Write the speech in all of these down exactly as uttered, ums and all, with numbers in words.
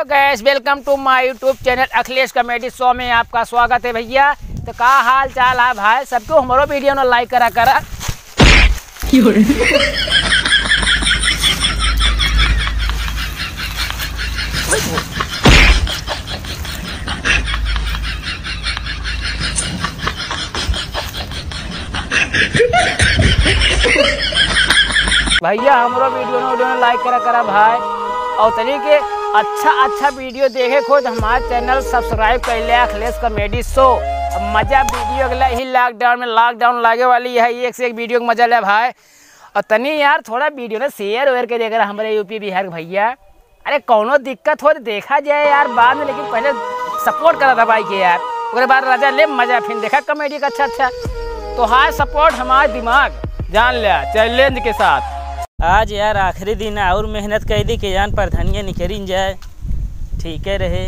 Guys, welcome to my YouTube channel अखिलेश comedy show में आपका स्वागत है भैया। तो का हाल चाल है भाई? सबको हमरो video ना like करा करा। भैया, हमरो video में, video में like करा करा भाई। और तनी के अच्छा अच्छा video देखे को तो हमारे channel subscribe कर ले, अखिलेश comedy show। अब मजा video अगला ही lockdown में, lockdown लागे वाली है, एक से एक video का मजा ले भाई। और तनी यार थोड़ा video ना share वेयर के देख रहा हमारे यूपी बिहार के भैया। अरे कौनो दिक्कत हो तो देखा जाए यार बाद में, लेकिन पहले support करा था भाई के यार, ओकरे बाद राजा ले मजा फिर देखा comedy का अच्छा अच्छा। तो हाय support हमार दिमाग जान लिया challenge के साथ। आज यार आखिरी दिन और मेहनत कर दी कि जान प्रधानिया निकरिन जाए, ठीक है रहे।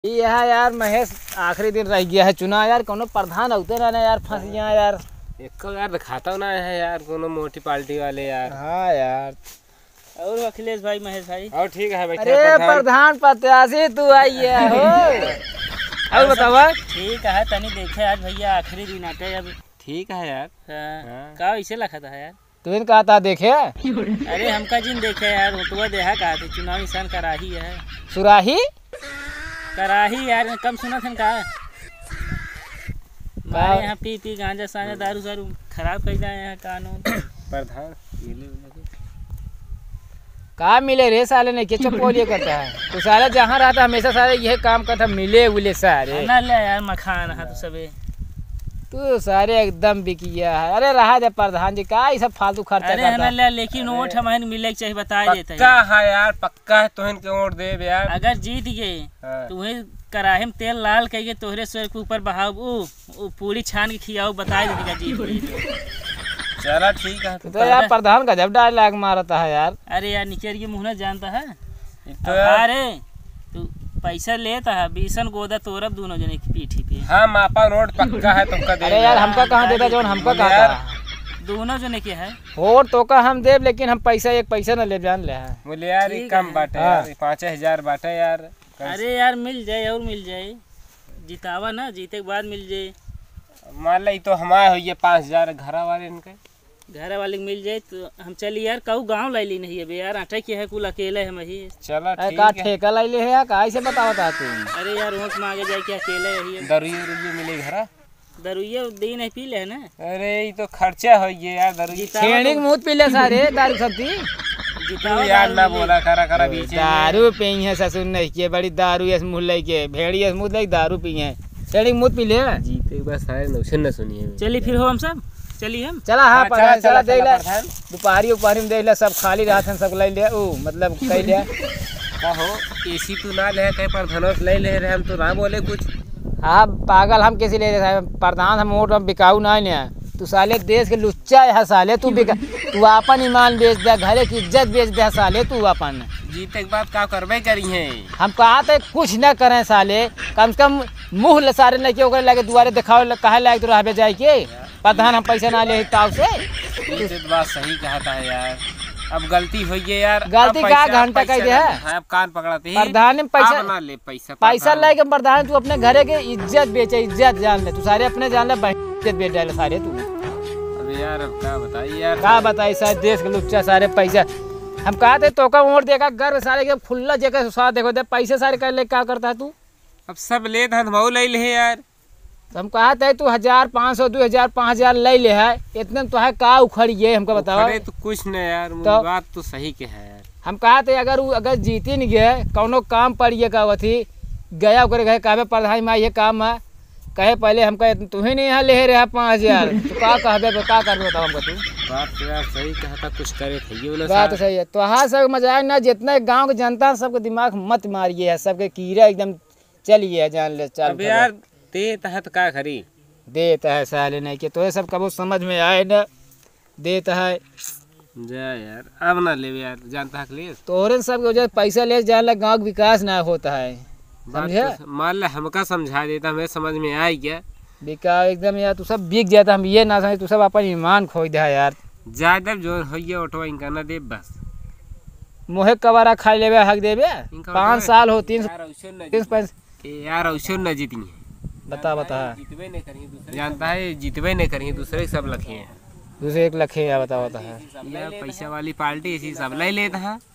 ई यहाँ यार महेश आखिरी दिन रह गया है चुनाव यार, कौनो प्रधान होते ना, ना यार फंस गया यार। एको यार दिखाता ना है यार कोनो मोटी पार्टी वाले यार। हाँ यार। और अखिलेश भाई, महेश भाई? और ठीक है भाई, अरे प्रधान। प्रधान प्रत्याशी तू आई है हो। और बतावा? ठीक है, तनी देखे आज भैया आखिरी दिन आटे अब। ठीक है यार। हाँ। हाँ। का ऐसे लखत है यार? तू इन कहता देखे? अरे हमका जिन देखे यार, वोटवा देहा का थे, चुनाव निशान कराही है। सुराही? कराही यार, कम सुनत हन का? का? मारे यहाँ पी पी गांजा सांजा दारू सारू खराब कर जाए हैं कानून। प्रधान, मिले उले के? का मिले रे साले, नहीं के चपोलिए करता है। तू साले जहाँ रहता हमेशा साले यह काम करता, मिले उले सारे। ना ले यार मखान है तू सबे। तू सारे एकदम बिकिया है। अरे रहा दे प्रधान जी, का ई सब फालतू खर्चा अरे करता है ना है? ले, लेकिन अरे। वोट हमारे मिले के चाहिए, बताए देते हैं। पक्का है यार, पक्का है, तोहन के वोट देब यार। अगर जीत गए, हाँ। तो वही कराही में तेल लाल कइके तोहरे सर के ऊपर बहाव, ऊ, ऊ पूरी छान के खियाव, बताए देते का जीत गए। चला ठीक है, तू तो यार कर। प्रधान गजब dialogue मारता है यार। अरे यार, निचेर के मुँह ना जानता है। एक तो अब यार अरे, तू पैसा लेता है, बीसन गोदा तोरब दोनों जने की पीठी पे। हम आपन वोट पक्का है, तुमका दे अरे यार, दे। हमका कहाँ देता, जौन हमका कहाँ यार। था? दोनों जने के है। वोट तो का हम देब, लेकिन हम पैसा, एक पैसा न लेब, जान ले है। बोले यार, ये ठीक कम है। बाटे हाँ। यार, ये पाँचे हजार बाटे यार। अरे यार, मिल जाए और मिल जाए, जितावा ना, जीते के बाद मिल जाए। मान ले, ई तो हमारे हो ये पाँच हजार, घरा वाले इनके। घर वाले के मिल जाए तो हम चली यार, कहू गाँव लाइली नहीं अबे यार, अटक के है कुल अकेले हम ही। चला अरे ठीक का है। ठेका लाइले है या का, ऐसे बतावत है तू? अरे यार, वोट मांगे जाए के अकेले ही है। दरुइया उरुइया मिले घरा? दरुइया दिन है पी ले है ना। अरे ई तो खर्चा हो गया यार, दरुइया। जितावा छेड़ी तो के मुँह पी ले सारे, दारू सब थी। जितावा तू यार दारू ना मिले। बोला करा, करा बीच में। दारू पी है ससुर नहीं के, बड़ी दारू यस मुँह लेके, भेड़ी यस मुँह लेके दारू पी है। छेड़ी के मुँह पी ले। जीते के बाद सारे नौसे न सुनिए। चली फिर हो हम सब। चली हम। चला, हाँ, हाँ, पढ़ा, चला, चला, चला, देख चला, ले। प्रधान। दुपहरी उपहरी में देख ले, सब खाली रहत हैं, सब ले ले, ऊ, मतलब, कह ले। का हो, एसी तू ना ले, कहे प्रधानों से ले ले रहे, हम तो ना बोले कुछ। हाँ, पागल, हम कैसे ले रहे साहब? प्रधान, हम वोट, हम बिकाऊ ना ले। तू साले देश के लुच्चा है साले, तू बिका-, तू आपन ईमान बेच दे, घरे की इज्जत बेच दे साले, तू आपन। जीते के बाद का करबे करी है? हम कहा थे कुछ ना करें साले, कम से कम मुँह ले सारे लेके ओकरे लगे दुआरे देखावे ल-, काहे लायक तो रहबे जाए के? प्रधान हम पैसा ना ले ताव से। ये तो बात सही कहता है यार, अब गलती हो गई यार, गलती अब का पैसा, घंटा पैसा कह दे ना है? ले। हाँ, अब कान पकड़ाते ही प्रधान में पैसा, अब ना ले पैसा, पैसा प्रधान। लेके प्रधान तू अपने घरे के इज्जत बेचे, इज्जत जान ले तू सारे, अपने जान ले, बहन इज्जत बेच डाले सारे तू। अबे यार, अब का बताई यार, का बताई सारे देश के लुच्चा सारे पैसा। हम कहा थे तोका वोट देगा गर्व सारे के खुल्ला जेकर साथ देखो दे पैसे सारे कर ले, का करता है तू? अब सब ले धन भाव ले ले यार। तो हम कहा थे तू हजार पाँच सौ, दो हजार, पाँच हजार ले ले है, इतने में तो है का उखड़ गए, हमका बताओ। उखड़े तो कुछ नहीं यार, तो बात तो सही के है यार। हम कहा थे अगर उ, अगर जीती नहीं गए, कौनो काम पड़ गए का वथी, गया ओकरे घर कहबे प्रधान माई ये काम है, कहे पहले हमका इतन-, तू ही नहीं यहाँ ले रहा पाँच हजार, तो का कहबे, का करबे बताओ हमका तू? बात तो यार सही कहता, कुछ करे थे ये ना बात सार। तो सही है। तो हाँ सब मजाक ना, जितना गाँव के जनता सबके दिमाग मत मारिए है, सबके कीड़ा एकदम चल गया, जान ले, चालू अब कर ले। यार, देत है तो का करी? देत है साले नहीं के, तोहे सब कबो समझ में आए न, देत है। जा यार, अब ना लेवे यार, जानता है अखिलेश। तोहरे सब के वजह से पैसा ले, जान ले, गाँव के विकास ना होता है, बात समझे? तो स-, मान ले, हमका समझा देता, हमें समझ में आई क्या? विकास एकदम यार, तू सब बिक जाता, हम ये ना समझे, तू सब अपन ईमान खोई दे यार। जा दे, जो होइए, ऑटो इनका ना दे, बस। मोहे कबारा खाई लेबे, हक देबे। इनका पाँच बतावे। साल हो, तीन यार, ऐसे न तीन जीती। पाँच। ए, यार, ऐसे न जीती है। बता, बता। जानता है, जीतबे नहीं करी, दूसरे जानता है, जीतबे नहीं करी, दूसरे के सब लखे हैं। दूसरे एक लखे है, बता, बता है। यह पैसा वाली पार्टी, इसी सब ले लेता है।